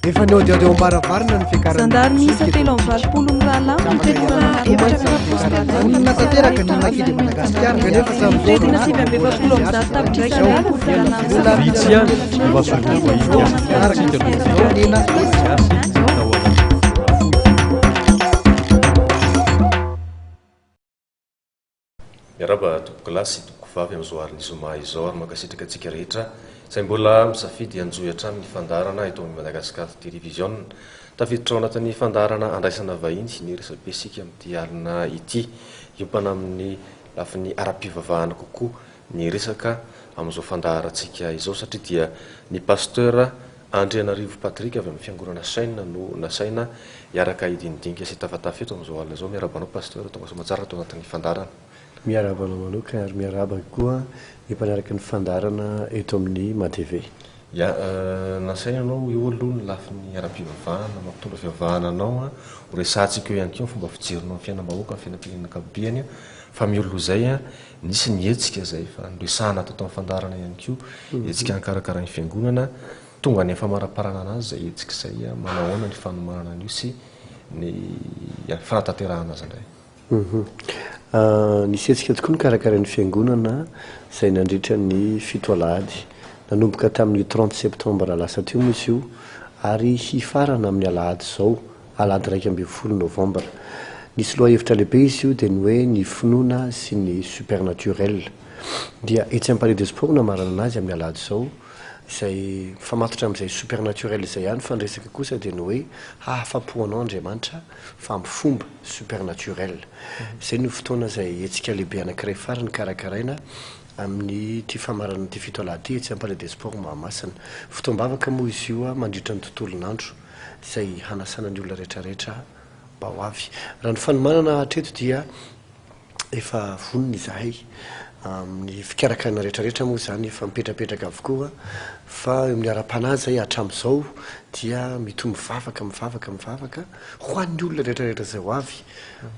Efa nihaodihaody eo am-baravarana ny fiakaran'ny Zandary miisa solika eto amintsika. 83 mirahalahy Tsy afaka mitentina hiala tokoa efatra mantsy izany fiakarana izany. Vonona tanteraka ny Makidi Madagasikara kanefa hatramin'izao Mitentina 149 tapitrisa izao ariary dia ny mbola Vitsy ihany ny masoivoho vahiny afaka antsika no firenena gasy tao anatin'ny fotoana fohy. Miarahaba tompokolahy sy tompokovavy amin'izao alin'ny zoma izao ary mankasitraka antsika rehetra izay mbola misafidy hanjohy hatrany ny fandaharana eto amin'ny Madagascar Television. Tafiditra ao anatin'ny fandaharana andraisana vahiny ny resabe isika amin'ity alina ity. Hiompana amin'ny lafiny ara-pivavahana kokoa ny resaka amin'izao fandaharantsika izao satria dia ny Pasteur Andrianarivo Patrick avy amin'ny fiangonana Chaine no nasaina hiaraka hidinidinika sy hitafatafa eto amin'izao alina izao. Miarahaba anao Pasteur, tonga soamantsara ato anatin'ny fandaharana. Miarahaba anao manokana ary miarahaba koa ny mpanaraka ny fandaharana eto amin'ny MaTv. Ya, nasaina ianao eo aloha ny lafiny ara-pivavahana, mampitondra fivavahana anao, ho resahantsika eo ihany koa ny fomba fijerinao ny fiainam-bahoaka, ny fiainam-pirenena ankapobeny, fa mialoha izay nisy ny hetsika izay efa noresahana teto amin'ny fandaharana ihany koa, hetsika nikarakarain'ny fiangonana, tonga any amin'ny famaraparana azy izay hetsika izay, manao ahoana ny fanomanana an'io sy ny fanatanterahana azy indray? Nisy hetsika tokoa nokarakarain'ny fiangonana izay nandritra ny fito alahady. Nanomboka tamin'ny trente septembre lasa teo moa izy io ary hifarana amin'ny alahady izao, alahady 11 novambra. Nisy lohahevitra lehibe izy io dia ny hoe ny finoana sy ny supernaturel. Dia etsy amin'ny Palais des Sports no hamaranana azy amin'ny alahady izao, izay mifamatotra amin'izay supernaturel izay ihany fa ny resaka kosa dia ny hoe hahafapo anao Andriamanitra fa amin'ny fomba supernaturel. Izay no fotoana izay hetsika lehibe anankiray farany karakaraina amin'ity famaranana ity fito alahady ity etsy amin'ny Palais des Sports Mahamasina. Fotoam-bavaka moa izy io mandritra ny tontolon'andro. izay hanasana ny olona rehetra rehetra mba ho avy. Raha ny fanomanana hatreto dia efa vonona izahay amin'ny fikarakarana rehetra rehetra moa izany efa mipetrapetraka avokoa fa eo amin'ny ara-panahy izay hatramin'izao dia mitohy mivavaka mivavaka mivavaka ho an'ny olona rehetra rehetra izay ho avy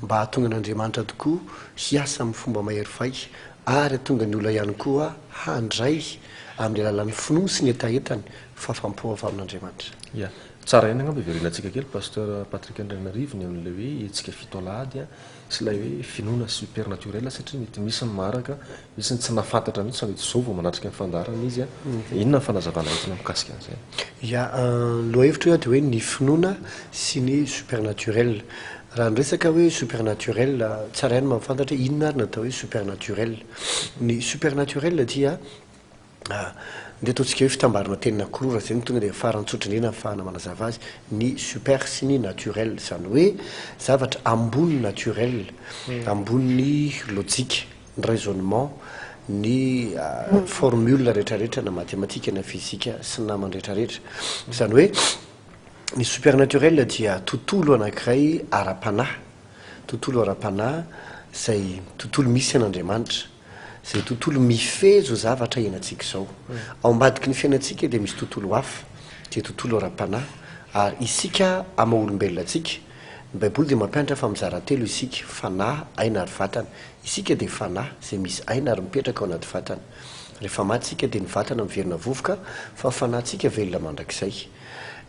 mba hahatonga an'Andriamanitra tokoa hiasa amin'ny fomba mahery vaika ary hahatonga ny olona ihany koa handray amin'ny alalan'ny finoany sy ny hetahetany Fahafaham-po avy amin'Andriamanitra. Ya. Tsara ihany angamba hiverenantsika kely Pasteur Patrick Andrianarivo ny amin'ilay hoe hetsika fito alahady sy ilay hoe finoana supernaturel satria mety misy ny maharaka, misy ny tsy nahafantatra mihitsy fa mety izao vao manatrika ny fandaharana izy. Inona ny fanazavana entina mikasika an'izay? Ya, ny lohahevitra hoy aho dia hoe ny finoana sy ny supernaturel. Raha ny resaka hoe supernaturel, tsara ihany ny mahafantatra hoe inona ary ny atao hoe supernaturel. Ny supernaturel dia Ndeha ataontsika hoe fitambarana teny anankiroa raha izay no tonga dia farany tsotra indrindra ahafahana manazava azy, ny super sy ny naturel, izany hoe zavatra ambony naturel, ambony lojika, ny raisonnement, ny formule rehetrarehetra na matematika na fizika sy ny namany rehetrarehetra. Izany hoe ny supernaturel dia tontolo anankiray ara-panahy, tontolo ara-panahy izay tontolo misy an'Andriamanitra. Izay tontolo mifehy izao zavatra iainantsika izao. Ao ambadiky ny fiainantsika dia misy tontolo hafa, dia tontolo ara-panahy. Ary isika amin'ny maha olombelona antsika, ny Baiboly dia mampianatra fa mizara telo isika, fanahy, aina ary vatana. Isika dia fanahy, izay misy aina ary mipetraka ao anaty vatana. Rehefa maty isika dia ny vatana miverina vovoka, fa ny fanahintsika velona mandrakizay.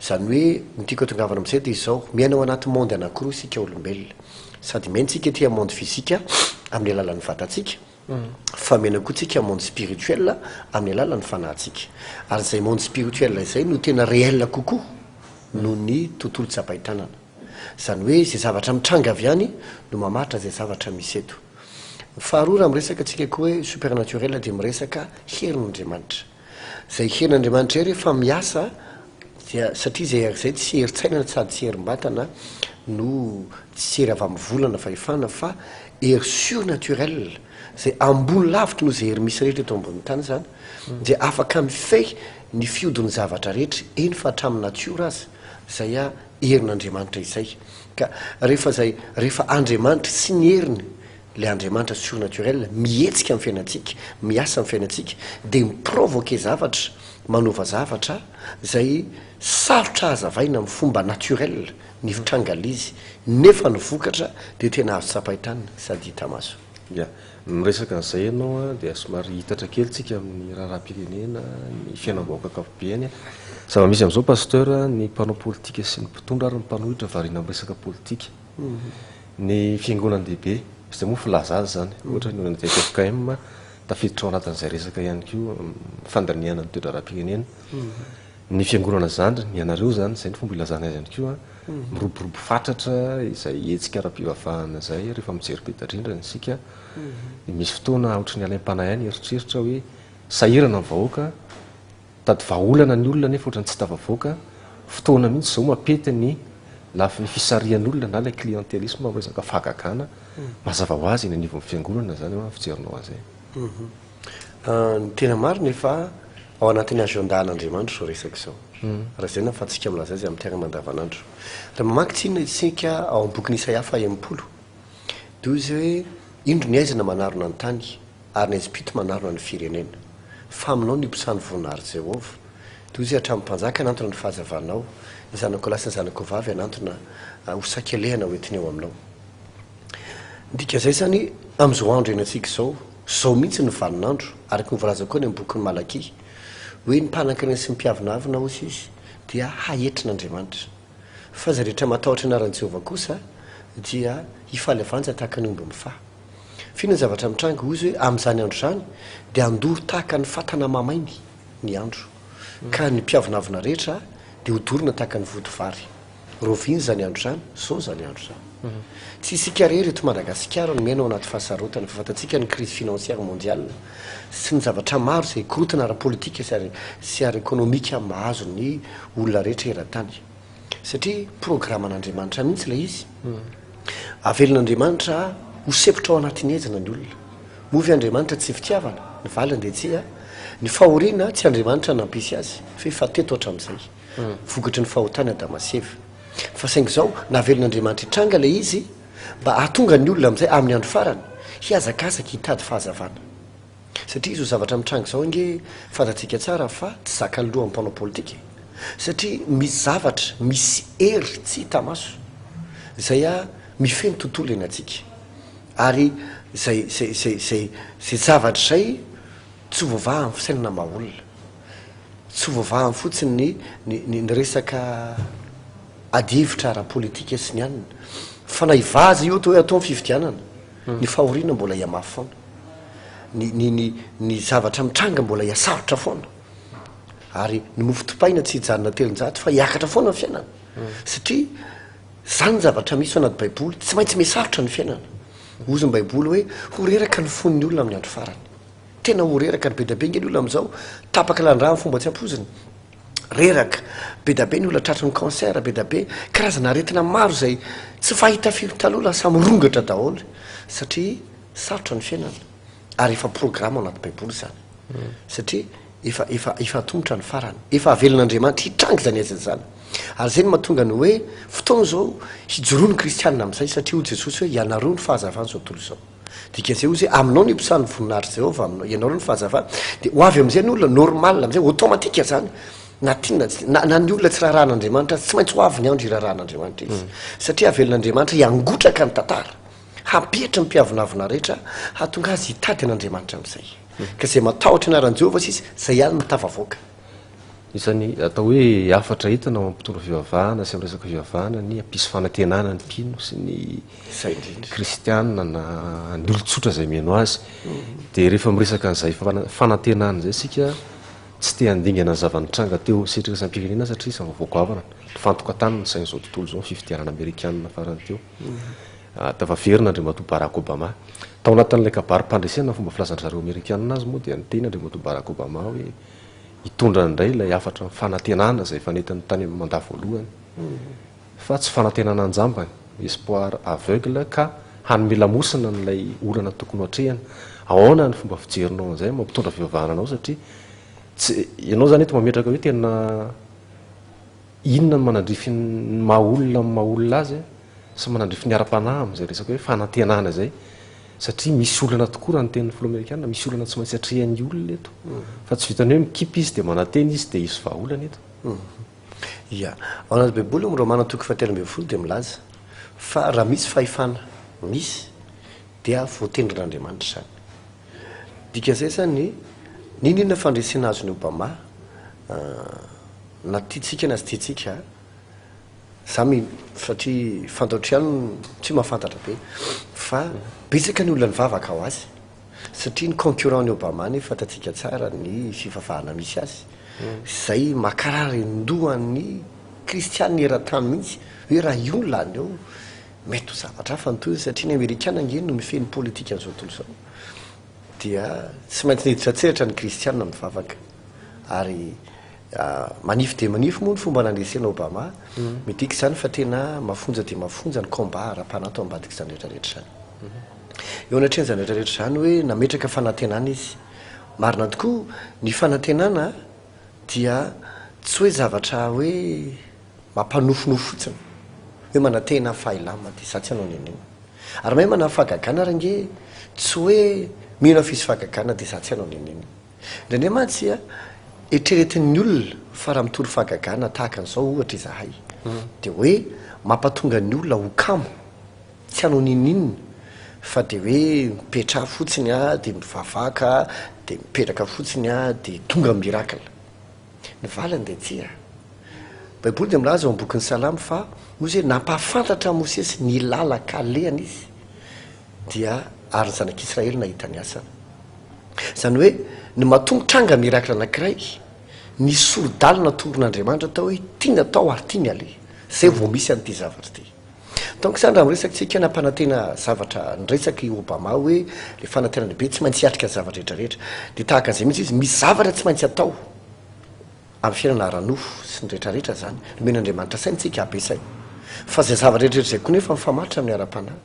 Izany hoe, ny tiako hatongavana amin'izay dia izao, miaina ao anaty monde anankiroa isika olombelona. Sady miaina tsika ety amin'ny monde physique amin'ny alalan'ny vatantsika, fa miaina koa tsika monde spirituel amin'ny alalan'ny fanahintsika. Ary izay monde spirituel izay no tena réel kokoa noho ny tontolo tsapain-tanana. Izany hoe izay zavatra mitranga avy any no mamaritra izay zavatra misy eto. Faharoa raha miresaka tsika koa hoe supernaturel dia miresaka herin'Andriamanitra. Izay herin'Andriamanitra izay rehefa miasa dia satria izay hery izay tsy herin-tsaina sady tsy herim-batana no tsy hery avy amin'ny vola na fahefana fa hery surnaturel izay ambony lavitra noho izay hery misy rehetra eto ambonin'ny tany izany dia afaka mifehy ny fihodin'ny zavatra rehetra eny fa hatramin'ny natiora aza izay herin'Andriamanitra izay ka rehefa izay rehefa Andriamanitra sy ny heriny Ilay Andriamanitra surnaturel mihetsika amin'ny fiainantsika, miasa amin'ny fiainantsika, dia mi-provoquer zavatra, manova zavatra izay sarotra hazavaina amin'ny fomba naturel ny fitrangan'izy, nefa ny vokatra dia tena azo tsapain-tanana sady hita maso. Ya, miresaka an'izay ianao dia somary hiitatra kely tsika amin'ny raharaham-pirenena, ny fiainam-bahoaka ankapobeny. Zava-misy amin'izao Pasteur, ny mpanao politika sy ny mpitondra ary ny mpanohitra variana amin'ny resaka politika. Ny fiangonan-dehibe, izay moa filaza azy izany, ohatra ny olona aty ffkm, tafiditra ao anatin'izay resaka ihany koa fandinihana ny toe-draharaham-pirenena. Ny fiangonana zandriny, ianareo izany, izay no fomba ilazana azy ihany koa, miroborobo fatratra izay hetsika ara-pivavahana izay rehefa mijery peta-drindrina isika, dia misy fotoana ohatran'ny alaim-panahy ihany eritreritra hoe sahirana ny vahoaka, Mitady vahaolana ny olona nefa ohatran'ny tsy tafavoaka, fotoana mihitsy izao mampety ny lafiny fisarihan'olona na ilay clientelisme amin'ny resaka fahagagana, mazava ho azy eny anivon'ny fiangonana izany eo amin'ny fijerinao azy e. Ny tena marina efa ao anatin'ny agenda an'Andriamanitra izao resaka izao. Raha izay no ahafahantsika milaza azy amin'ny terme andavanandro. Raha mamaky tsinona isika ao amin'ny bokin'i Isaia faha 60 dia hoy izy hoe, Indro ny haizina manarona ny tany, ary ny aizim-pito manarona ny firenena. Fa aminao no iposahan'ny voninahitr'i Jehovah. Toy izay hatramin'ny mpanjaka hanantona ny fahazavanao, ny zanakao lahy sy ny zanakao vavy hanantona ho sakelehana ho entiny eo aminao. Ny dikan'izay izany, amin'izao andro iainantsika izao, izao mihitsy no vaninandro, araka ny voalaza koa any amin'ny bokin'i Malakia, hoe ny mpanankarena sy ny mpiavonavona, hozy izy, dia haetrin'Andriamanitra. Fa izay rehetra matahotra ny anaran'i Jehovah kosa dia hifaly avanja tahaka ny omby mifaha. F'inona ny zavatra mitranga? Hoy izy hoe, Amin'izany andro izany dia handoro tahaka ny fatana mamainy ny andro, ka ny mpiavonavona rehetra dia hodorona tahaka ny vody vary. Rahoviana izany andro izany? Izao izany andro izany. Tsy isika irery eto Madagasikara no miaina ao anaty fahasarotana, fa fantatsika ny crise financière mondiale sy ny zavatra maro izay korontana ara-politika sy ara-ekonomika mahazo ny olona rehetra eran-tany. Satria programan'Andriamanitra mihitsy ilay izy. Avelin'Andriamanitra ho sepotra ao anatin'ny haizina ny olona. Moa ve Andriamanitra tsy fitiavana? Ny valiny dia tsia. Ny fahoriana tsy Andriamanitra nampisy azy, fa efa teto hatramin'izay. Vokatry ny fahotan'i Adama sy Eva. Fa saingy izao, navelin'Andriamanitra hitranga ilay izy mba hahatonga ny olona amin'izay amin'ny andro farany hihazakazaka hitady fahazavana. Satria izao zavatra mitranga izao ange fantatsika tsara fa tsy zakan'ny lohan'ny mpanao politika e! Satria misy zavatra, misy hery tsy hita maso izay mifehy ny tontolo iainantsika. Ary izay izay izay izay izay zavatra izay tsy voavaha amin'ny fisainana maha olona. Tsy voavahany fotsiny ny ny ny ny resaka adihevitra ara-politika sy ny anona. Fa na hivaha aza io atao hoe atao ny fifidianana, ny fahoriana mbola hihamafy foana. Ny ny ny ny zavatra mitranga mbola hihasarotra foana. Ary ny mofo dipaina tsy hijanona 300 fa hiakatra foana ny fiainana. Satria zany ny zavatra misy ao anaty baiboly, tsy maintsy mihasarotra ny fiainana. Hozy ny baiboly hoe ho reraka ny fon'ny olona amin'ny andro farany. Tena ho reraka ny be dia be ange ny olona amin'izao, tapaka lalan-drà amin'ny fomba tsy ampoizina, reraka, be dia be ny olona tratry ny cancer, be dia be karazana aretina maro izay tsy fahita firy taloha lasa mirongatra daholo satria sarotra ny fiainana ary efa programme ao anaty baiboly izany satria efa efa efa antomotra ny farany, efa avelan'Andriamanitra hitranga izany aizina izany ary izay no mahatonga ny hoe fotoana izao hijoroan'ny kristianina amin'izay satria hoy Jesosy hoe ianareo no fahazavan'izao tontolo izao. Dikan'izay hozy hoe aminao ny hiposahan'ny voninahitr'i Jehovah, aminao, ianao ny fahazavana, dia ho avy amin'izay ny olona, normal amin'izay, automatique izany, na tiana na tsy tiana, na ny olona tsy raharahan'Andriamanitra aza, tsy maintsy ho avy ny andro hiraharahan'Andriamanitra izy. Satria avelan'Andriamanitra hiangotraka ny tantara, hampietry ny mpiavonavona rehetra, hahatonga azy hitady an'Andriamanitra amin'izay. Ka izay matahotra ny anaran'i Jehovah sisa, izay ihany no tafavoaka. Isan'ny atao hoe hafatra entina ao amin'ny mpitondra fivavahana sy amin'ny resaka fivavahana ny hampisy fanantenana ny mpino sy ny kristiana na ny olon-tsotra izay mihaino azy. Dia rehefa miresaka an'izay fanantenana izay isika tsy te handingana ny zava-nitranga teo amin'ny sehatry iraisam-pirenena satria zava-baovao goavana nifantoka tany ny sain'izao tontolo izao ny fifidianana amerikanina farany teo. Tafaverina Andriamatoa Barack Obama. Tao anatin'ilay kabarim-pandresena ny fomba filazan-dry zareo amerikanina azy moa dia niteny Andriamatoa Barack Obama hoe hitondra indray ilay hafatra fanantenana izay efa nentiny tany amin'ny mandat voalohany fa tsy fanantenana an-jambany, espoir aveugle, ka hanome lamosina an'ilay olana tokony ho atrehina. Ahoana ny fomba fijerinao an'izay maha mpitondra fivavahana anao satria tsy ianao izany eto mametraka hoe tena inona no manandrify ny maha olona amin'ny maha olona azy sy manandrify ny ara-panahy amin'izay resaka hoe fanantenana izay. Satria misy olana tokoa raha ny tenin'ny filoha amerikana, misy olana tsy maintsy atrehan'ny olona eto. Fa tsy vitan'ny hoe mikipy izy dia manantena izy dia hisy vahaolana eto. Ia. Ao anaty Baiboly, ao amin'ny Romana toko fahatelo ambin'ny folo dia milaza fa raha misy fahefana misy dia voatendrin'Andriamanitra izany. Dikan'izay izany, n'inon'inona fandresena azon'i Obama. Na tiantsika na tsy tiantsika, za mino satria fantatro ihany tsy mahafantatra be fa betsaka ny olona nivavaka ho azy satria ny concurrent n'i Obama anie fantatsika tsara ny fivavahana misy azy izay makarary an-dohan'ny kristiana eran-tany mihitsy hoe raha io no lany eo mety ho zavatra hafa ny tohiny satria ny amerikana ange no mifehy ny politikan'izao tontolo izao dia tsy maintsy niditra an-tsehatra ny kristiana mivavaka ary manify dia manify moa ny fomba nandresena Obama, midika izany fa tena mafonja dia mafonja ny combat ara-panahy tao ambadik'izany rehetra rehetra izany. Eo anatrehan'izany rehetra rehetra izany hoe nametraka fanantenana izy. Marina tokoa, ny fanantenana dia tsy hoe zavatra hoe mampanofinofy fotsiny, hoe manantena fa hilamina dia za tsy hanao n'inon'inona. Ary mahay manana fahagagana ary ange tsy hoe mino aho f'hisy fahagagana dia za tsy hanao n'inon'inona. Indraindray mantsy eritreretin'ny olona fa raha mitory fahagagana tahaka an'izao ohatra izahay dia hoe mampatonga ny olona ho kamo, tsy hanao n'inon'inona fa dia hoe mipetraha fotsiny dia mivavaka dia mipetraka fotsiny dia tonga miracle. Ny valiny dia tsia. Baiboly dia milaza ao amin'ny bokin'ny Salamo fa hoy izy hoe nampahafantatra an'i Mosesy ny lalan-kalehany izy dia ary ny zanak'Israely nahita ny asany. Izany hoe ny matoa mitranga miracle anankiray, ny sori-dalana atoron'Andriamanitra atao hoe ity ny atao ary ity ny aleha. Izay vao misy an'ity zavatra ity. Donc izany raha miresaka tsika nampanantena zavatra niresaka i Obama hoe le fanantenana be tsy maintsy hiatrika ny zavatra rehetra rehetra. Dia tahaka an'izay mihitsy izy, misy zavatra tsy maintsy atao amin'ny fiainana ara-nofo sy ny rehetra rehetra izany. Nomen'Andriamanitra saina tsika habe saina. Fa izay zavatra rehetra rehetra izay koa nefa mifamatotra amin'ny ara-panahy.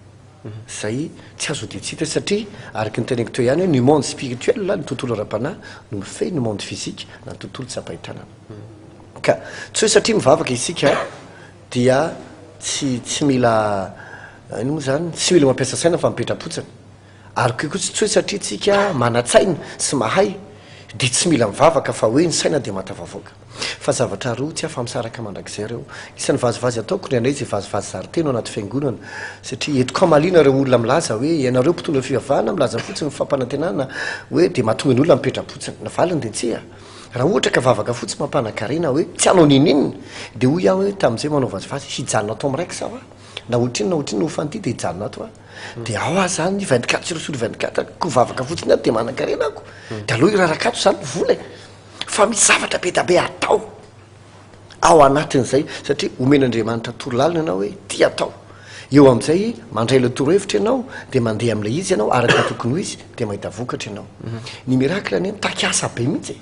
Izay tsy azo odian-tsy hita satria araka ny teneniko teo ihany hoe ny monde spirituel, ny tontolo ara-panahy no mifehy ny monde physique na ny tontolo tsy ampahitanana. Ka tsy hoe satria mivavaka isika dia tsy tsy mila inona moa izany, tsy mila mampiasa saina fa mipetra-potsiny. Ary koa koa tsy hoe satria tsika manan-tsaina sy mahay dia tsy mila mivavaka fa hoe ny saina dia mahatafavoaka. Fa zavatra roa tsy afa-misaraka mandrakizay ireo. Isan'ny vazivazy ataoko ny anay izay vazivazy zary teny ao anaty fiangonana satria entiko hamaliana ireo olona milaza hoe ianareo mpitondra fivavahana milaza fotsiny ny fampanantenana hoe dia mahatonga ny olona mipetra-potsiny. Ny valiny dia tsia. Raha ohatra ka vavaka fotsiny mampanan-karena hoe tsy hanao n'inon'inona dia hoy aho hoe tamin'izay manao vazivazy hijanona ato amin'ny raikitra aho na ohatrinona na ohatrinona hofan'ity dia hijanona ato aho. Dia ao aho zany 24 sur sur 24 ko vavaka fotsiny aho dia manan-karena ako. Dia aleo hiraraka ato zany ny vola e. Fa misy zavatra be dia be atao ao anatin'izay satria omen'Andriamanitra torolalana ianao hoe ity atao. Eo amin'izay mandray ilay torohevitra ianao dia mandeha amin'ilay izy ianao araka ny tokony ho izy dia mahita vokatra ianao. Ny miracle anie mitaky asa be mihitsy e.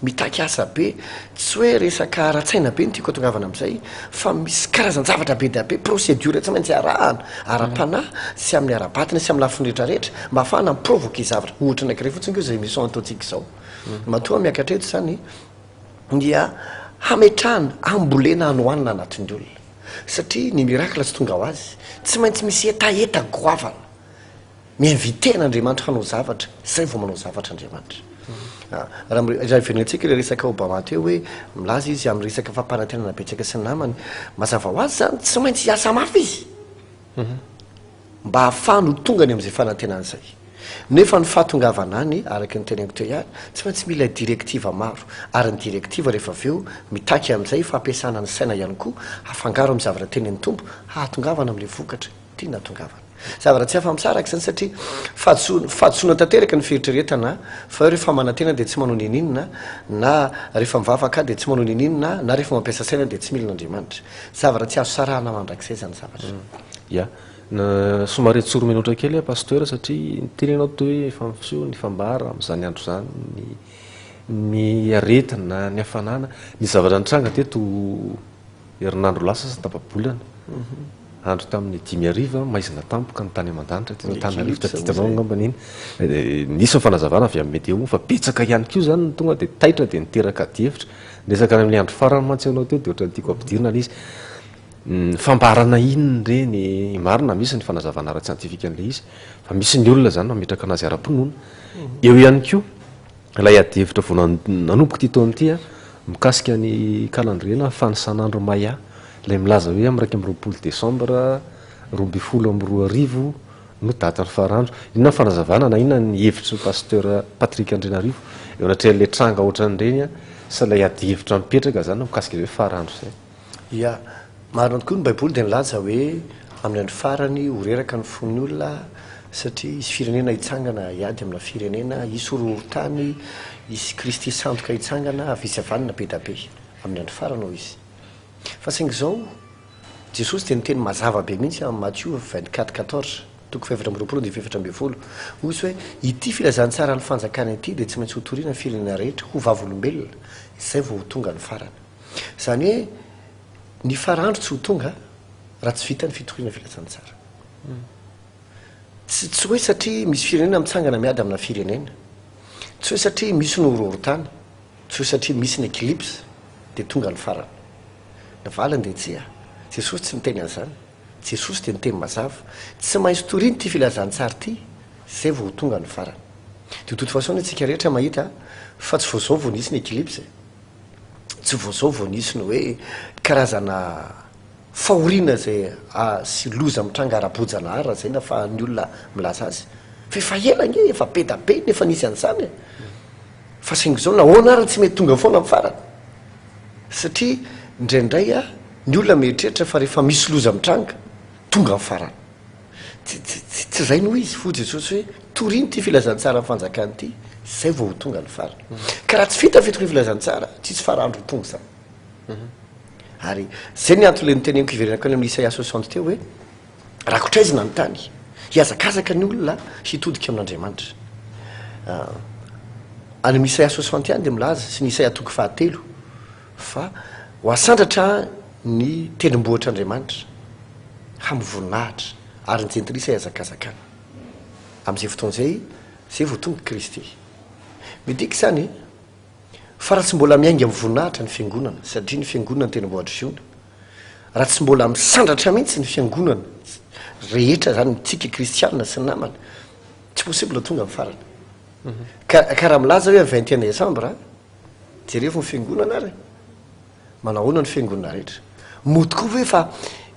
Mitaky asa be, tsy hoe resaka ara-tsaina be no tiako hatongavana amin'izay fa misy karazan-javatra be dia be, procédure tsy maintsy arahana, ara-panahy sy amin'ny ara-batana sy amin'ny lafiny rehetra rehetra mba hahafahana mi-provoquer zavatra. Ohatra anankiray fotsiny koa izao émission ataontsika izao. Matoa miakatra eto izany dia hametrahana, hambolena hanoanana anatin'ny olona. Satria ny miracle tsy tonga ho azy. Tsy maintsy misy hetaheta goavana. Mi-inviter an'Andriamanitra hanao zavatra, zay vao manao zavatra Andriamanitra. Raha raha hiverenantsika ilay resaka Obama teo hoe milaza izy amin'ny resaka fampanantenana betsaka sy ny namany, mazava ho azy izany tsy maintsy hiasa mafy izy mba hahafahany ho tonga any amin'izay fanantenana izay. Nefa ny fahatongavana any, araka ny teneniko teo ihany, tsy maintsy mila directive maro, ary ny directive rehefa avy eo mitaky amin'izay fampiasana ny saina ihany koa hafangaro amin'ny zavatra tenenin'ny Tompo hahatongavana amin'ilay vokatra tiana hahatongavana. Zavatra tsy afa-misaraka izany satria fahadisoana, fahadisoana tanteraka ny fieritreretana fa hoe rehefa manantena dia tsy manao n'inon'inona na rehefa mivavaka dia tsy manao n'inon'inona na rehefa mampiasa saina dia tsy mila an'Andriamanitra. Zavatra tsy azo sarahana mandrakizay izany zavatra izany. Ya. Somary tsoro-menotra kely aho Pasteur satria niteny ianao teo hoe efa miseho ny fambara amin'izany andro izany ny ny aretina, ny hafanana. Nisy zavatra nitranga teto Herinandro lasa sy tapa-bolana, andro tamin'ny dimy hariva, maizina tampoka ny tany aman-danitra teto Antananarivo, tadidinao angambany iny. Nisy ny fanazavana avy amin'ny météo fa betsaka ihany koa izany no tonga dia taitra dia niteraka adihevitra. Niresaka any amin'ilay andro farany mantsy ianao teo dia ohatran'ny tiako ampidirina ilay izy. Fambarana inona ireny? Marina misy ny fanazavana ara-tsiantifika an'ilay izy fa misy ny olona izany mametraka an'azy ara-pinoana. Eo ihany koa Ilay adihevitra vao nanomboka ity taona ity mikasika ny calendrier na fanisan'andro Maya, ilay milaza hoe amin'ny 21 desambra 2012 no datin'ny farandro. Inona ny fanazavana na inona ny hevitry ny Pasteur Patrick Andrianarivo eo anatrehan'ilay tranga ohatran'ireny? Sy ilay adihevitra mipetraka izany mikasika izay hoe farandro izay. Ya, marina tokoa ny baiboly dia nilaza hoe amin'ny andro farany ho reraka ny fon'ny olona satria hisy firenena hitsangana hiady amina firenena, hisy horohorontany, hisy Kristy sandoka hitsangana avy hisy havanana be da be amin'ny andro farany hoy izy. Fa saingy izao, Jesosy dia niteny mazava be mihitsy amin'ny Matio 24 14, toko faha 24 andininy faha 14, hoy izy hoe ity filazantsaran'ny fanjakana ity dia tsy maintsy hotorina ny firenena rehetra ho vavolombelona izay vao ho tonga ny farany. Izany hoe ny farandro tsy ho tonga raha tsy vita ny fitoriana filazantsara. Tsy tsy hoe satria misy firenena mitsangana miady amina firenena. Tsy hoe satria misy ny horohorontany. Tsy hoe satria misy ny eclipse dia tonga ny farany. Ny valiny dia tsia. Jesosy tsy niteny an'izany. Jesosy dia niteny mazava. Tsy maintsy toriana ity filazantsara ity izay vao ho tonga ny farany. De toute façon anie tsika rehetra mahita fa tsy vao izao vao nisy ny eclipse e. Tsy vao izao vao nisy ny hoe karazana fahoriana izay sy loza mitranga ara-boajanahary raha izay no ahafahan'ny olona milaza azy. Fa efa ela ange, efa be da be no efa nisy an'izany e. Fa saingy izao nahoana ary tsy mety tonga foana amin'ny farany? Satria indraindray ny olona mieritreritra fa rehefa misy loza mitranga, tonga ny farany. Tsy, tsy, tsy, tsy izay no izy, hoy Jesosy hoe, torino ity filazantsaran'ny fanjakana ity, izay vao ho tonga ny farany. Ka raha tsy vita ny fitoriana filazantsara, tsy hisy farandro ho tonga izany. Ary izay ny antony ilay noteneniko hiverenako any amin'ny Isaia 60 teo hoe, rakotraizina ny tany, hihazakazaka ny olona hitodika amin'Andriamanitra. Any amin'ny Isaia 60 ihany dia milaza, sy ny Isaia toko fahatelo, fa ho asandratra ny tendrombohitr'Andriamanitra, hamo voninahitra, ary ny jentilisa hihazakazakana. Amin'izay fotoana izay, izay vao tonga Kristy. Midika izany fa raha tsy mbola miainga amin'ny voninahitra ny fiangonana, satria ny fiangonana no tendrombohitr'i Ziona, raha tsy mbola misandratra mihitsy ny fiangonana rehetra izany, tsika kristiana sy ny namany, tsy possible tonga amin'ny farany. Ka, ka raha milaza hoe 21 décembre, Jerevo ny fiangonana ary e! Manahoana ny fiangonana rehetra? Moa tokoa ve fa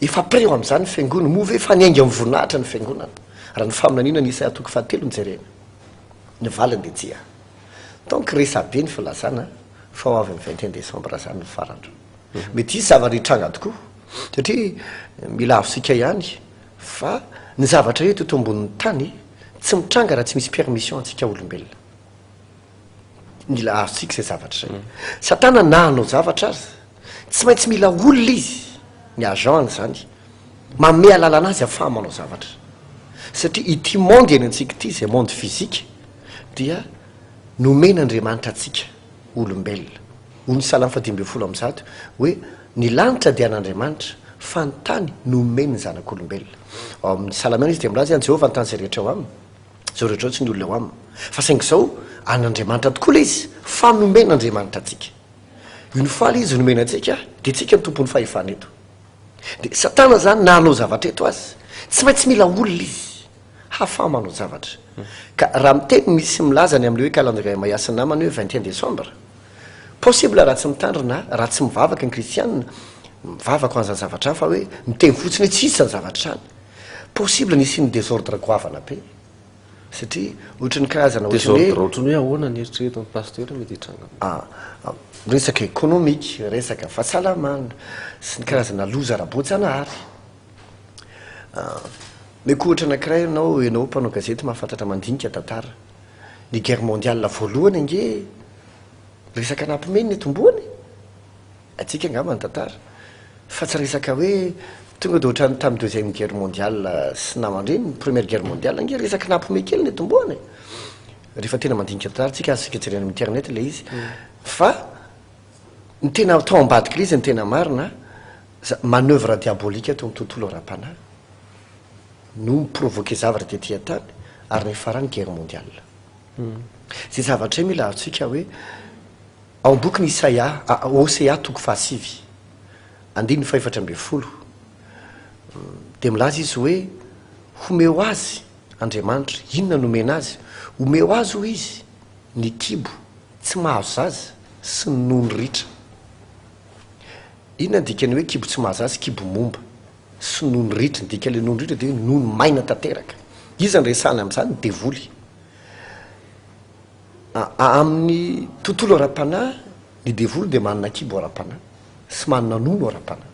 efa prêt ho amin'izany ny fiangonana? Moa ve efa niainga amin'ny voninahitra ny fiangonana? Raha ny faminaniana ny Isaia toko fahatelo no jerena, ny valiny dia tsia. Donc resabe ny filazana fa ho avy amin'ny 21 décembre izany ny farandro. Mety hisy zavatra hitranga tokoa satria mila azontsika ihany fa ny zavatra eto eto ambonin'ny tany tsy mitranga raha tsy misy permission antsika olombelona. Mila azontsika izay zavatra izay. Satana na hanao zavatra aza, tsy maintsy mila olona izy, ny agent-ny izany, manome alalana azy ahafaha manao zavatra. Satria ity monde iainantsika ity, izay monde physique, dia nomen'Andriamanitra antsika olombelona. Hoy ny Salamo faha 115 hoe, ny lanitra dia an'Andriamanitra, fa ny tany nomeny ny zanak'olombelona. Ao amin'ny Salamo ihany izy dia milaza hoe, an'i Jehovah ny tany izay rehetra ao aminy. Izao rehetra izao tsy ny olona eo aminy. Fa saingy izao, an'Andriamanitra tokoa ilay izy, fa nomen'Andriamanitra antsika. Une fois ilay izy nomena antsika, dia tsika no tompon'ny fahefana eto. Dia Satana izany na hanao zavatra eto aza, tsy maintsy mila olona izy, hahafaha manao zavatra. Ka raha miteny misy milaza ny amin'ilay hoe calendrier maya sy ny namany hoe 21 décembre, possible raha tsy mitandrina, raha tsy mivavaka ny kristianina, mivavaka ho an'izany zavatra izany fa hoe miteny fotsiny hoe tsy hisy izany zavatra izany. Possible ny hisian'ny desordre goavana be satria ohatran'ny karazana ohatran'ny hoe. Desordre ohatran'ny hoe ahoana ny eritreretin'ny pasteur mety hitranga? Ah, resaka économique, resaka fahasalamana sy ny karazana loza ara-boajanahary. Omeko ohatra anankiray ianao, ianao mpanao gazety mahafantatra mandinika tantara. Ny guerre mondiale voalohany ange resaka nampiomehy ny nitomboany e. Haintsika angamba ny tantara fa tsy resaka hoe tonga dia ohatran'ny tamin'ny deuxième guerre mondiale sy naman-dreny, première guerre mondiale ange resaka nampiomehy kely ny nitomboana e! Rehefa tena mandinika tantara tsika azontsika jerena amin'ny internet ilay izy fa ny tena tao ambadik'ilay izy ny tena marina manoeuvre diabolique teo amin'ny tontolo ara-panahy no mi-provoquer zavatra tety an-tany ary niafarany guerre mondiale. Izay zavatra izay mila azontsika hoe Ao amin'ny bokin'i Isaia, Hosea toko fahasivy, andininy fahefatra ambin'ny folo, dia milaza izy hoe, Homeo azy Andriamanitra. Inona no omena azy? Omeo azy, hoy izy, ny kibo tsy mahazo zaza sy ny nono ritra. Inona ny dikan'ny hoe kibo tsy mahazo zaza, kibo momba, sy nono ritra? Ny dikan'ilay nono ritra dia hoe nono maina tanteraka. Iza no resahana amin'izany? Ny devoly. Amin'ny tontolo ara-panahy, Ny devoly dia manana kibo ara-panahy sy manana nono ara-panahy.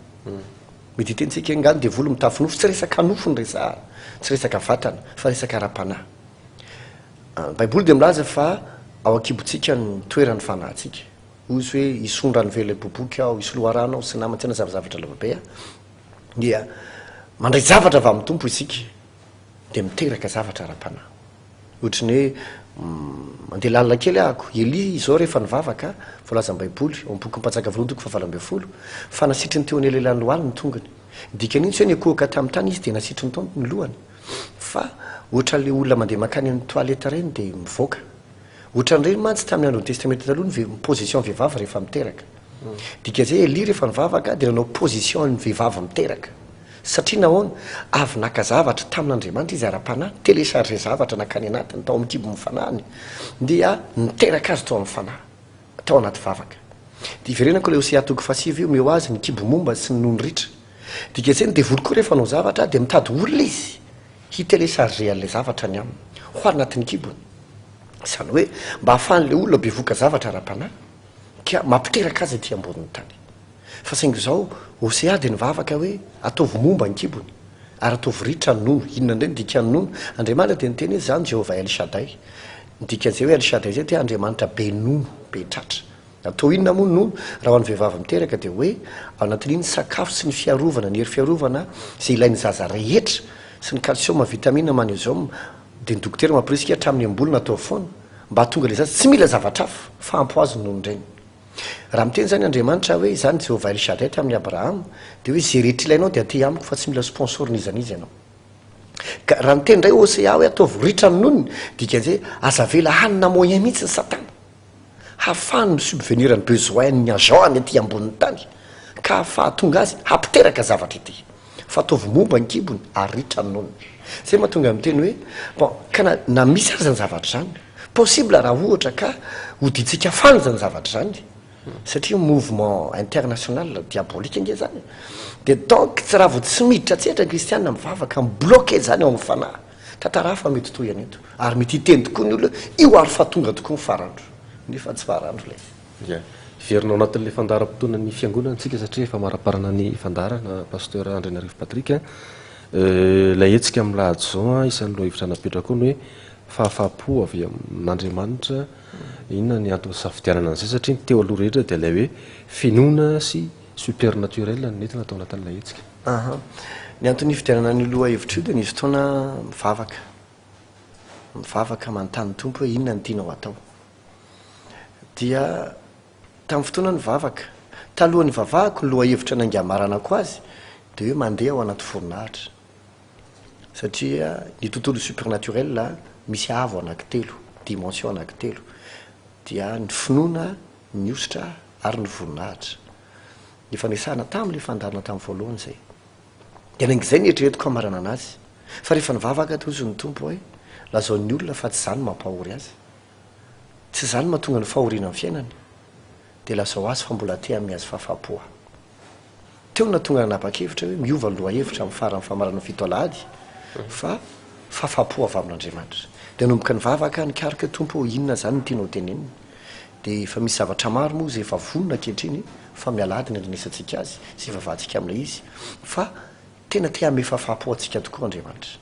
Mety hiteny tsika hoe nga ny devoly mitafy nofo, tsy resaka nofo no resahana, tsy resaka vatana fa resaka ara-panahy. Ny baiboly dia milaza fa ao an-kibontsika ny toeran'ny fanahintsika. Hoy izy hoe hisondra ny vela hiboboky aho, hisy loharano aho sy namana, tsy hanazava zavatra lavabe aho. Dia mandray zavatra avy amin'ny Tompo isika dia miteraka zavatra ara-panahy. Ohatry ny hoe mandeha lalina kely ahako. Elia izao rehefa nivavaka, voalazan'ny Baiboly, ao amin'ny bokin'ny Mpanjaka voalohany toko faha-18, fa nasitriny teo anelanelan'ny lohaliny ny tongony. Ny dikan'iny tsy hoe niankohoka tamin'ny tany izy dia nasitriny tao ny lohany. Fa ohatran'ilay olona mandeha mankany amin'ny toilette ireny dia mivoaka. Ohatran'ireny mantsy tamin'ny andron'ny Testamenta Taloha ny ve- position vehivavy rehefa miteraka. Dikan'izay Elia rehefa nivavaka dia nanao position ny vehivavy miteraka. Satria nahoana? Avy naka zavatra tamin'Andriamanitra izy ara-panahy, ni-télécharger zavatra nankany anatiny, tao amin'ny kibon'ny fanahiny, dia niteraka azy tao amin'ny fanahy, tao anaty vavaka. Dia iverenako ilay Hosea toko fahasivy, omeo azy ny kibo momba sy ny nono ritra. Dikan'izay ny devoly koa rehefa hanao zavatra dia mitady olona izy hi-télécharger an'ilay zavatra any aminy, ho anatin'ny kibony. Izany hoe mba hahafahan'ilay olona bevohoka zavatra ara-panahy, ka mampiteraka azy aty ambonin'ny tany. Fa saingy izao, Hosea dia nivavaka hoe, Ataovy momba ny kibony, ary ataovy ritra ny nono. Inona indray no dikan'ny nono? Andriamanitra dia niteny hoe, Izaho no Jehovah El Shaddai. Ny dikan'izay hoe El Shaddai izay dia Andriamanitra be nono, be tratra. Atao inona moa ny nono? Raha ho an'ny vehivavy miteraka dia hoe, ao anatin'iny ny sakafo sy ny fiarovana, ny hery fiarovana izay ilain'ny zaza rehetra, sy ny kalsioma, vitamina, magnésium, dia ny dokotera mampirisika hatramin'ny ambolona atao foana, mba hahatonga ilay zaza tsy mila zavatra hafa fa ampy ho azy ny nonon-dreniny. Raha miteny izany Andriamanitra hoe, Izaho no Jehovah El Shaddai tamin'i Abrahama, dia hoe izay rehetra ilainao dia aty amiko fa tsy mila sponsor n'iza n'iza ianao. Ka raha niteny indray Hosea hoe ataovy ritra ny nonony, dikan'izay aza avela hanana moyen mihitsy ny satana hahafahany mi-subvenir ny besoin-n'ny agent-ny aty ambonin'ny tany ka hahafahatonga azy hampiteraka zavatra ety. Fa ataovy momba ny kibony ary ritra ny nonony. Zay mahatonga ahy miteny hoe bon ka na na misy aza ny zavatra izany, possible raha ohatra ka hodintsika faly izany zavatra izany satria mouvement international diabolique ange izany e. Dia donc tsy raha vao tsy miditra an-tsehatra ny kristiana mivavaka mi-bloquer izany ao amin'ny fanahy. Tantara hafa mety toy an'ito ary mety hiteny tokoa ny olona hoe io ary fa tonga tokoa ny farandro nefa tsy farandro ilay izy. Ia. Hiverina ao anatin'ilay fandaharam-potoanan'ny fiangonana isika satria efa maraparana ny fandaharana Pasteur Andrianarivo Patrick a. Ilay hetsika amin'ny lahady izao a, isan'ny lohahevitra napetraka ao ny hoe fahafahampo avy amin'Andriamanitra. Inona ny antony nisafidianana an'izay satria ny teo aloha rehetra dia ilay hoe finoana sy supernaturel no nentina tao anatin'ilay hetsika. Aha. Ny antony nifidianana an'io lohahevitra io dia nisy fotoana mivavaka. Mivavaka manontany ny Tompo hoe inona no tianao hatao. Dia tamin'ny fotoana nivavaka. Talohan'ny nivavahako, ny lohahevitra naingamaranako azy dia hoe mandeha ao anaty voninahitra. Satria ny tontolo supernaturel misy avo anankitelo, dimension anankitelo. Dia ny finoana, ny hosotra ary ny voninahitra. Efa nesahana tamin'ilay fandaharana tamin'ny voalohany izay. Dia nainga izay ny eritreretiko hamaranana azy. Fa rehefa nivavaka toa hozy ny Tompo hoe, lazao ny olona fa tsy izany no mampahory azy. Tsy izany no mahatonga ny fahoriana amin'ny fiainany. Dia lazao azy fa mbola te hanome azy fahafaham-po aho. Teo no nahatonga nanapa-kevitra hoe miova ny lohahevitra amin'ny faran'ny famaranana fito alahady fa fahafaham-po avy amin'Andriamanitra. Dia nanomboka nivavaka aho nikaroka hoe Tompo ô inona izany no tianao tenenina? Dia efa misy zavatra maro moa izay efa vonona ankehitriny fa amin'ny alahady no andrenesantsika azy sy ivavahantsika amin'ilay izy fa tena te hanome fahafaham-po antsika tokoa Andriamanitra.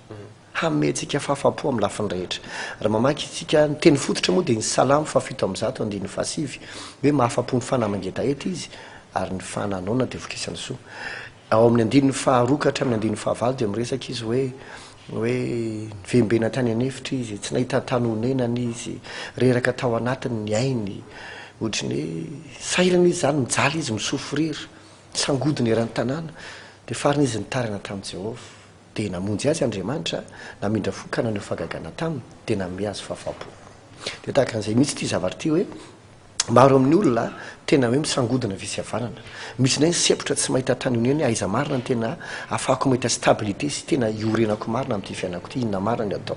Hanome antsika fahafaham-po amin'ny lafiny rehetra. Raha mamaky isika, ny teny fototra moa dia ny Salamo fahafito ambizato andininy fahasivy, hoe mahafa-po ny fanahy mangetaheta izy, ary ny fanahy noana dia vokisany soa. Ao amin'ny andininy faharoa ka hatramin'ny andininy fahavalo dia miresaka izy hoe, hoe nivembena tany an'efitra izy, tsy nahita tany honenana izy, reraka tao anatiny ny ainy, ohatry ny hoe sahirana izy izany, mijaly izy, mi-souffrir, sangodina eran'ny tanàna, dia farany izy nitaraina tamin'i Jehovah. Dia namonjy azy Andriamanitra, namindra fo ka naneho fahagagana taminy, dia nanome azy fahafaham-po. Dia tahaka an'izay mihitsy ity zavatra ity hoe, maro amin'ny olona tena hoe misangodina havia sy havanana. Misy indray ny sempotra tsy mahita tany honenana hoe aiza marina no tena ahafahako mahita stabilité sy tena iorenako marina amin'ity fiainako ity, inona marina ny atao.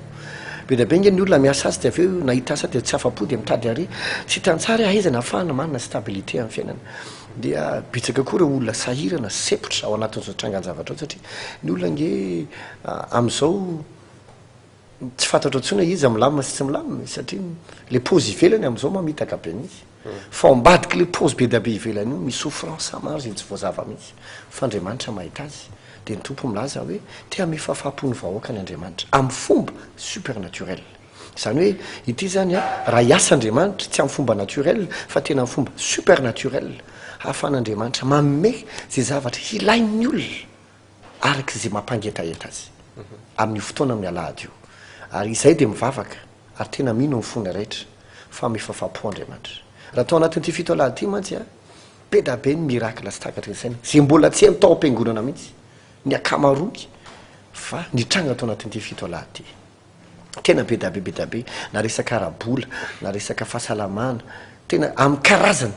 Be dia be ange ny olona miasa asa dia avy eo nahita asa dia tsy afa-po dia mitady ary tsy hitany tsara hoe aiza no ahafahana manana stabilité amin'ny fiainana. Dia betsaka koa ireo olona sahirana, sempotra ao anatin'izao trangan-javatra izao satria ny olona ange amin'izao tsy fantatrao intsony hoe iza milamina sy tsy milamina satria ilay paozy ivelany amin'izao mamitaka be mihitsy. Fa ao ambadik'ilay paozy be dia be ivelany io misy souffrance maro izay tsy voazava mihitsy. Fa Andriamanitra mahita azy. Dia ny Tompo milaza hoe te hamehy fahafaham-po ny vahoakany Andriamanitra amin'ny fomba supernaturel. Izany hoe ity izany an, raha hiasa Andriamanitra, tsy amin'ny fomba naturel fa tena amin'ny fomba supernaturel, hahafahan'Andriamanitra manome izay zavatra hilain'ny olona araka izay mampangetaheta azy amin'io fotoana amin'ny alahady io. Ary izay dia mivavaka ary tena mino amin'ny fony rehetra fa hamehy fahafaham-po Andriamanitra. Raha tao anatin'ity fito alahady ity mantsy an, Be da be ny miracle tsy takatry ny saina, izay mbola tsy heno tao am-piangonana mihitsy ny ankamaroany fa nitranga tao anatin'ity fitoalahy ity. Tena be da be be da be, na resaka ara-bola, na resaka fahasalamana, tena amin'ny karazany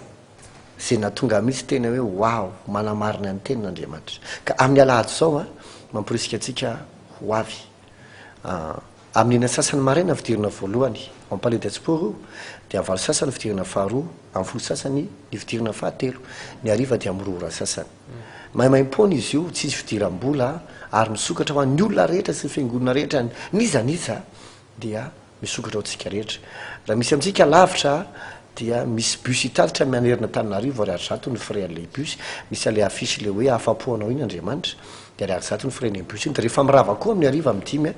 izay nahatonga mihitsy tena hoe waouh, manamarina ny teniny Andriamanitra. Ka amin'ny alahady izao an, mamporisika antsika ho avy. Amin'ny enina sasany maraina fidirana voalohany ao Palais des Sports io, dia amin'ny valo sasany fidirana faharoa, amin'ny folo sasany ny fidirana fahatelo. Ny hariva dia amin'ny roa ora sasany. Maimaimpoana izy io, tsy hisy fidiram-bola ary misokatra ho an'ny olona rehetra sy ny fiangonana rehetra, n'iza n'iza dia misokatra ho antsika rehetra. Raha misy amintsika lavitra dia misy bus hitatitra manerana Antananarivo, ariary zato ny frais an'ilay bus, misy an'ilay affiche ilay hoe ahafapo anao iny Andriamanitra. Dia ariary zato ny frais ny bus iny, dia rehefa mirava koa amin'ny hariva amin'ny dimy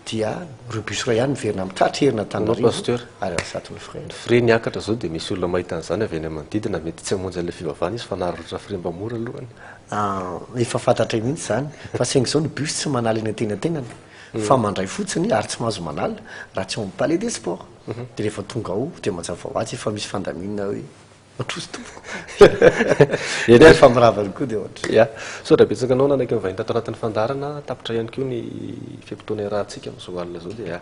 dia ireo bus iray ihany miverina mitratra herina Antananarivo, ariary zato ny frais. Ny frais niakatra zao dia misy olona mahita an'izany avy any amin'ny manodidina, mety tsy hamonjy an'ilay fivavahana izy fa naharotra frais mba mora alohany. Efa fantatray mihitsy izany, fa saingy izao ny bus tsy manala eny antenantenany fa mandray fotsiny ary tsy mahazo manala raha tsy ao amin'ny palais des sports, dia rehefa tonga ao dia mazava ho azy efa misy fandaminana hoe. Mandroso tompoko. Eny ary. Rehefa mirava ihany koa dia ohatra. Ya. Misaotra betsaka anao nanaiky nivahiny tato anatin'ny fandaharana. Tapitra ihany koa ny fe-potoana iarahantsika amin'izao alina izao dia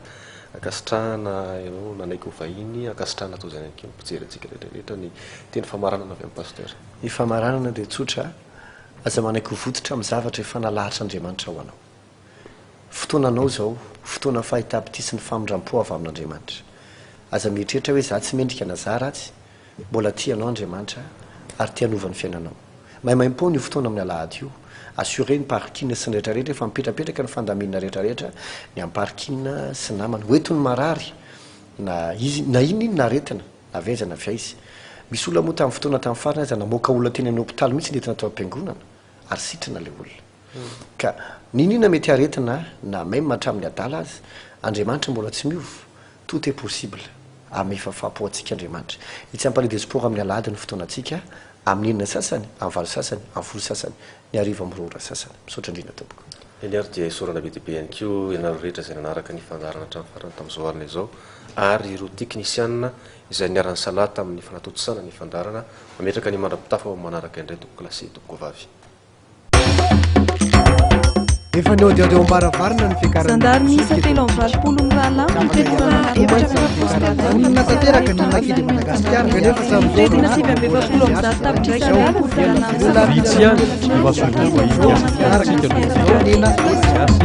ankasitrahana ianao nanaiky ho vahiny, ankasitrahana toy izany ihany koa ny mpijery antsika rehetra rehetra ny teny famaranana avy amin'ny Pasteur. Ny famaranana dia tsotra, aza manaiky ho votitra amin'ny zavatra efa nalahatr'Andriamanitra ho anao. Fotoananao izao, fotoana fahitam-pitia sy ny famindram-po avy amin'Andriamanitra. Aza mieritreritra hoe za tsy mendrika na za ratsy, mbola tia anao Andriamanitra ary te hanova ny fiainanao. Maimaimpoana io fotoana amin'ny alahady io. Assurer ny parking sy ny rehetra rehetra, efa mipetrapetraka ny fandaminana rehetra rehetra, ny amin'ny parking sy namany. Ho eto ny marary na izy na inona inona aretina, na avy aiza na avy aiza. Misy olona moa tamin'ny fotoana tamin'ny farany aza namoaka olona teny amin'ny hopitaly mihitsy nentina tao am-piangonana ary sitrana ilay olona. Ka n'inon'inona mety aretina na même hatramin'ny adala aza, Andriamanitra mbola tsy miova, tout est possible, hamefa fapo antsika Andriamanitra. Etsy Ampalihy des Sports amin'ny alahady ny fotoanantsika, amin'ny enina sasany, amin'ny valo sasany, amin'ny folo sasany, ny hariva amin'ny roa ora sasany. Misaotra indrindra tompoko. Eny ary dia isaorana be dia be ihany koa ianareo rehetra izay nanaraka ny fandaharana hatramin'ny farany tamin'izao alina izao ary ireo teknisianina izay niara-nisalahy tamin'ny fanatontosana ny fandaharana. Mametraka ny mandra-pitafa ho amin'ny manaraka indray tompokolahy sy tompokovavy. Efa nihaodihaody eo am-baravarana ny fiakaran'ny Zandary miisa 83 mirahalahy no teto Vonona tanteraka ny Makis de Madagascar kanefa hatramin'izao Mitentina 149 tapitrisa ariary ny saranandro Vitsy ihany ny masoivoho vahiny miasa eto amintsika noho ny fiasan'ny.